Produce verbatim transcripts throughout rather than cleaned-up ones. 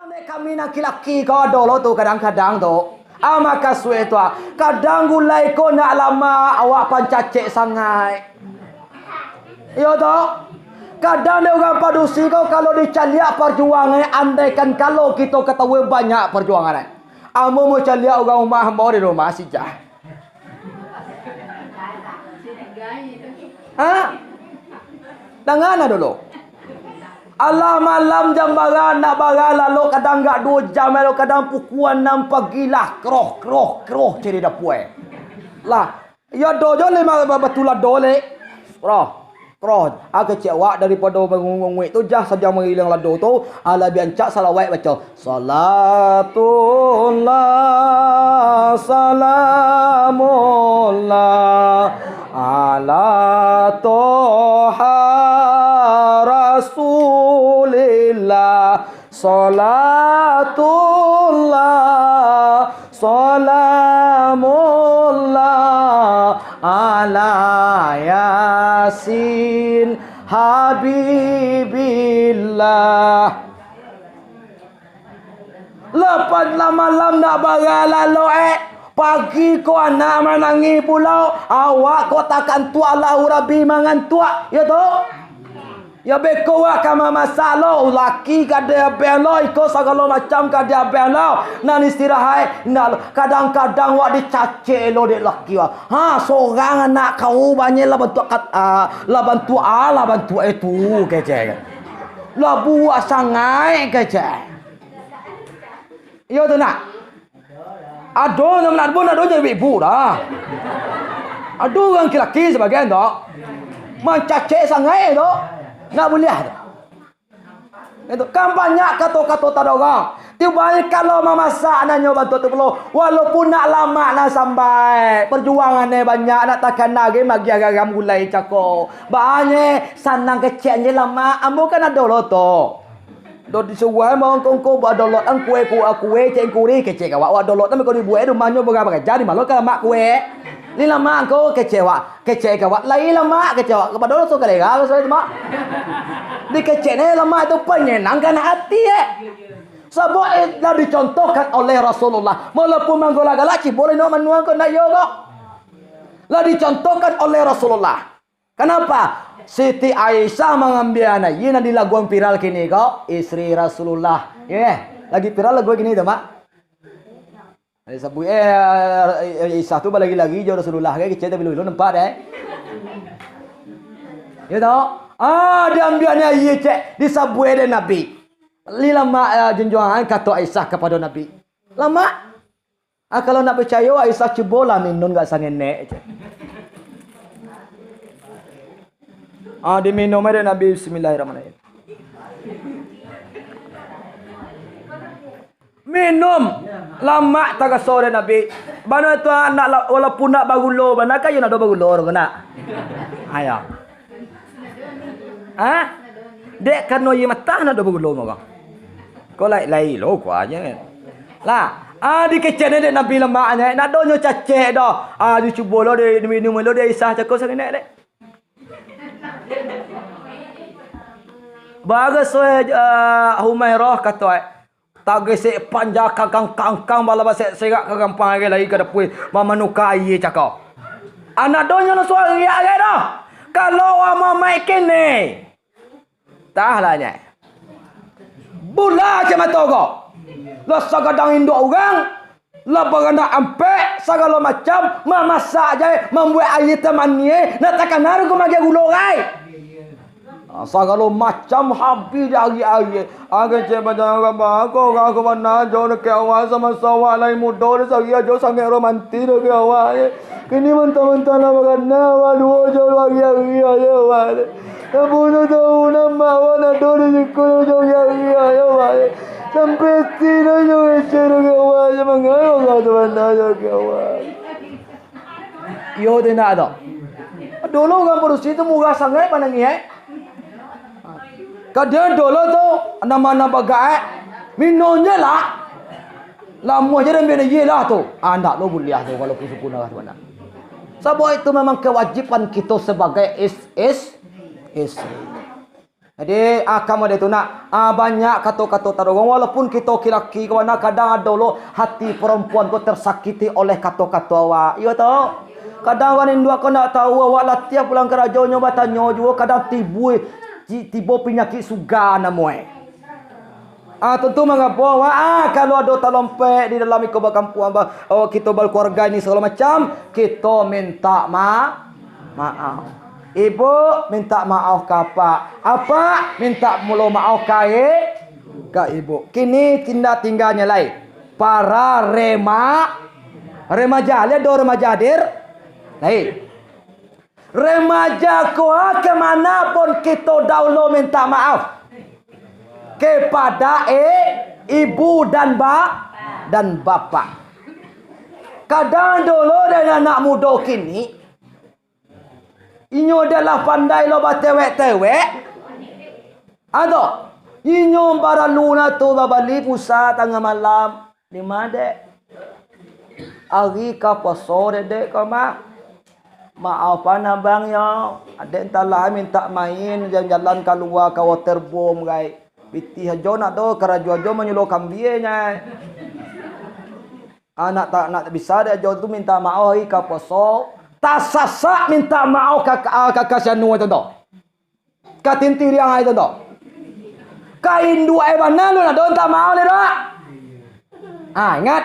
Kami nan laki-laki ko ado lo tu kadang-kadang tu. Ah, makasuik tu, ah. Kadang gulai ko nak lamak, awak pancacek sangaik. Iyo tu. Kadang dek urang padusi ko, kalau dicaliak parjuangan, andaikan kalau kito katahui banyak parjuangan. Ambo mau caliak urang rumah ambo di rumah sijah. Ha? Danga nah dulu. Alah malam jam bara, nak bara lalok, kadang gak duo jam lalok, kadang pukua anam pagi lah, kroh, kroh, kroh, cari dapua. Lah, iyo do jo lima ba-, batu lado lek. Kroh, kroh. Ah, kecek awak daripado bangunguik tu, jah sajo mangiliang lado tu, ah, labiah ancak salawat baco. Salatullah, salamullah, ala Toha Rasulillah. Salatullah, salamullah, ala Yasin Habibillah. Lapan lah malam nak bara lalok, eh. Pagi ko anak manangih pulo. Awak ko takantuak, Allahu Rabbi mangantuak. Iyo tu? Yo beko wak ka mamasak lo, laki ka diabeh lo, iko sagalo macam ka diabeh lo. Nan istirahat, indak lo. Kadang-kadang wak dicacek lo dek laki wak. Ha, sorang anak kau banyaklah bantuak kat-, ah, lah bantuak ah, lah bantuak itu, kecek. Lah buak sangaik, kecek. Iyo tu nak. Ado nan nak pun ado jadi ibu dah. Ado urang laki-laki sabagian tu. Mancacek sangaik tu. Nak buliah tu. Itu kan banyak kato-kato tadorong. Tibo kalau mamasak nanyo bantuak tu pulo. Walaupun nak lamak nan sambai. Perjuangan ni banyak nak takana ge magiah garam gulai cako. Banyak sanang kecek je lamak. Ambo kan ado lo tu. Do disuruah mangko-ngko buat dolot ang kue ku-, kue cek kuri kecek awak, wak dolot ang ko dibuek di rumahnyo bagaraja di malo ka lamak kue. Ni lamak angko kecek awak, kecek ka awak, lai lamak kecek awak, kapado raso kalera raso tu mak. Dikecek ni lamak tu menyenangkan hati, eh. Sabab, eh, lah dicontohkan oleh Rasulullah. Walaupun manggalak-galak cibo lai nak manuang ko nak yo ko. Lah dicontohkan oleh Rasulullah. Kanapa? Siti Aisyah mangambia anak, iyo nan di lagu viral kini ko, istri Rasulullah. Iyo, eh, lagi viral lagu kini tu, Mak. Disabuik, eh, Aisyah tu balari-lari jo Rasulullah, kan, kecek tapi lulu nampak deh. Iyo tu. Ah, diambianyo iyo cek, disabuik dek Nabi. Lai lamak, eh, junjuangan, kato Aisyah kapado Nabi. Lamak. Ah, kalau nak picayo, Aisyah cubolah minun gak sangenek, cek. Ah, diminum aja Nabi, bismillahirrahmanirrahim. Minum, lamak taraso dek Nabi. Bana tu, ah, nak la-, walaupun nak bagulo, bana kan yo nak do bagulo tu nak. Ayo. Ha? Dek karano iyo matah nak do bagulo mah, Bang. Ko lai, lai lo ko aja kan. Lah, ah, dikecek dek Nabi lamaknyo, nak do nyo cacek doh. Ah, dicubo lo, di, diminum lo, di Aisyah cako sanginek dek. Baraso, ah, Humairah kato, eh, Tagesek panja kangkang-kangkang, bala basek serak ka gampang agai lai ka dapui, mamanuka aia cako. Anak donyo nan suariak agai doh. Kalau amak maik kene. Tah lah nyai. Bula cak mato ko. Lah sagadang induak urang, lah baranak ampek, sagalo macam, mamasak jai, mambuek aia teh manih, nak takana ko magiah gulo gai. Ah, sagalo macam habih di ari-ari. Ah, kecek pacaran ka bako, ka bana jo dek awak, samasa awak lai mudo, di sari ajo sangaik romantis dek awak. Kini mantah-mantah lah bakana, awak duo jo ari-ari ajo awak. Tabunuh tahu nama awak nado di siko jo ari-ari ajo awak. Sampai sino jo kecek dek awak, mangayo ka bana jo dek awak. Iyo tu indak tu. Dulu urang padusi tu murah sangaik manangih, eh. Kadian dulu tu, nama-nama bagak, eh. Minum je lah. Lamuah je dan bina ye lah tu. Ah, ndak lo buliah tu, walaupun suku darah tu nak. Sabab itu memang kewajiban kita sebagai is-, is-, isteri. Jadi, ah, kama dek tu nak, ah, banyak kato-kato tadorong. Walaupun kito laki-laki ko bana, kadang ado lo hati perempuan ko tersakiti oleh kato-kato awak. Iyo toh? Kadang urang induak ko ndak tahu, awak latiah pulang karajo nyo batanyo juo, kadang tibo, ti-, tibo panyakik suga namonyo. Ah, tantu mangapo, wah, ah, kalau ado talompek di dalam iko bakampuang, ba-, oh, kito bakeluarga ini sagalo macam, kito minta ma-, maaf. Ibu minta maaf ka apak, apak minta pulo maaf ka i-, ka ibu. Kini tindak tingganyo lai, para rema-, remaja, lihat do remaja hadir. Lai. Remaja ko, ka mana pun kito dahulu minta maaf kepada, eh, ibu dan ba-, dan bapak. Kadang dulu dari anak mudo kini, inyo adalah pandai lo batewek-tewek. Ado, inyo baralu na tu babali pulsa tangah malam. Di ma, Dek? Ari ka puaso, Dedek, ko mah. Maaf an abang yo, adek antahlah minta main jalan-jalan kalua ka waterboom gai. Pitih ajo nak do, karajo ajo manyulo kambie nyai. Anak tak nak bisa dek ajo tu minta maaf ari ka puaso. Tasasak minta maaf ka, ka, ka, ka si anu itu tu. Ka tintiriang ai tu tu. Ka induak ai bana lu nak do minta maaf le do. Ah, ingat.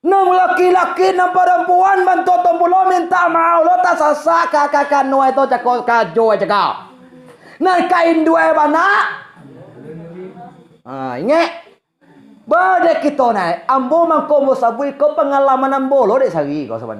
Nan laki-laki, nan parampuan, bantuak tompulo minta maaf lo, tasasak ka, ka, ka anu ai tu cako, kajo ai cako. Nan ka induak ai bana. Ah, ingat. Ba dek kito nai, ambo mangko ambo sabuik ko pangalaman ambo lo dek sari ko sabana.